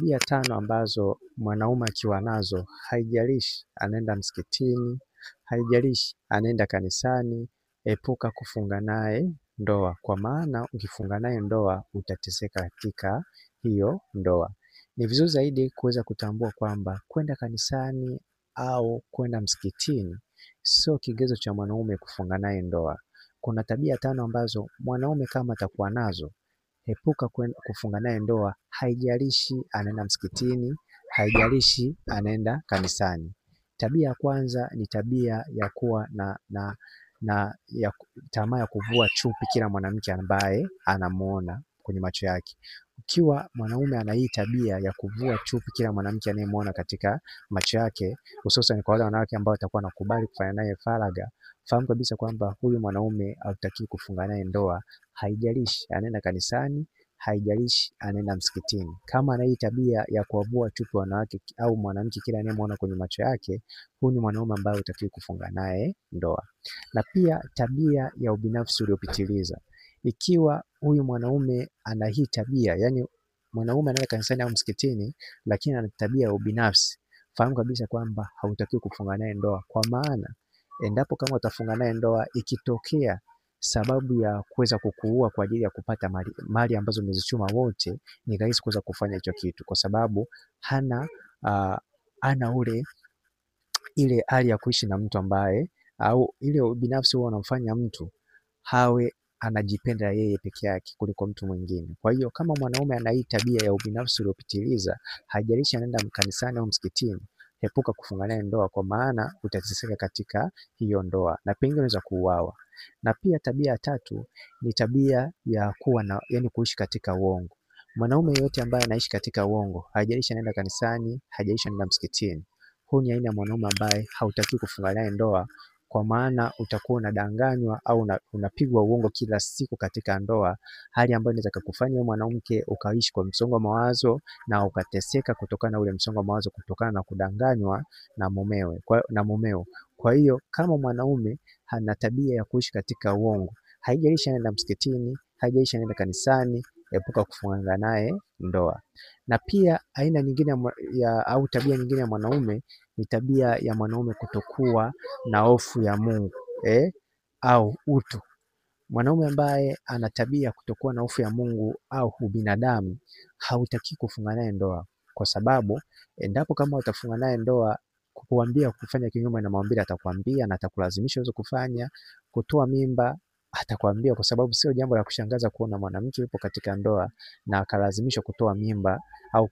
Tabia tano ambazo mwanaume akiwa nazo, haijalishi anaenda msikitini, haijalishi anaenda kanisani, epuka kufunga naye ndoa, kwa maana ukifunga naye ndoa utateseka katika hiyo ndoa. Ni vizuri zaidi kuweza kutambua kwamba kwenda kanisani au kwenda msikitini sio kigezo cha mwanaume kufunga naye ndoa. Kuna tabia tano ambazo mwanaume kama atakuwa nazo, epuka kufunga naye ndoa, haijalishi anaenda msikitini, haijalishi anaenda kanisani. Tabia ya kwanza ni tabia ya kuwa na ya tamaa ya kuvua chupi kila mwanamke ambaye anamuona kwenye macho yake. Ukiwa mwanaume ana hii tabia ya kuvua chupi kila mwanamke anayemuona katika macho yake, hususan kwa wale wanawake ambao watakuwa wanakubali kufanya naye faragha, fahamu kabisa kwamba huyu mwanaume hautakiwi kufunga naye ndoa, haijalishi anaenda kanisani, haijalishi anaenda msikitini. Kama ana hii tabia ya kuwavua chupi wanawake au mwanamke kila anayemuona kwenye macho yake, huyu ni mwanaume ambaye hutakiwi kufunga naye ndoa. Na pia tabia ya ubinafsi uliopitiliza. Ikiwa huyu mwanaume ana hii tabia, yani mwanaume anaenda kanisani au msikitini, lakini ana tabia ya ubinafsi, fahamu kabisa kwamba hautakiwi kufunga naye ndoa, kwa maana endapo kama utafunga naye ndoa, ikitokea sababu ya kuweza kukuua kwa ajili ya kupata mali ambazo umezichuma wote, ni rahisi kuweza kufanya hicho kitu, kwa sababu hana hana ule ile hali ya kuishi na mtu ambaye, au ile ubinafsi huwa unamfanya mtu hawe anajipenda yeye peke yake kuliko mtu mwingine. Kwa hiyo kama mwanaume ana hii tabia ya ubinafsi uliopitiliza, haijalishi anaenda kanisani au msikitini, epuka kufunga naye ndoa, kwa maana utateseka katika hiyo ndoa na pengine unaweza kuuawa. Na pia tabia ya tatu ni tabia ya kuwa na, yani kuishi katika uongo. Mwanaume yeyote ambaye anaishi katika uongo, haijalishi anaenda kanisani, haijalishi anaenda msikitini, huyu ni aina ya mwanaume ambaye hautakiwi kufunga naye ndoa, kwa maana utakuwa unadanganywa au unapigwa uongo kila siku katika ndoa, hali ambayo inaweza kukufanya wewe mwanamke ukaishi kwa msongo wa mawazo na ukateseka kutokana na ule msongo wa mawazo kutokana na kudanganywa na mumewe, na mumeo. Kwa hiyo kama mwanaume ana tabia ya kuishi katika uongo, haijalishi anaenda msikitini, haijalishi anaenda kanisani, epuka kufunga naye ndoa. Na pia aina nyingine ya au tabia nyingine ya mwanaume ni tabia ya mwanaume kutokuwa na hofu ya Mungu au utu. Mwanaume ambaye ana tabia kutokuwa na hofu ya Mungu au ubinadamu, hautaki kufunga naye ndoa, kwa sababu endapo kama utafunga naye ndoa, kukuambia kufanya kinyume na maumbile atakwambia na atakulazimisha uweze kufanya. Kutoa mimba atakwambia, kwa sababu sio jambo la kushangaza kuona mwanamke yupo katika ndoa na akalazimishwa kutoa mimba au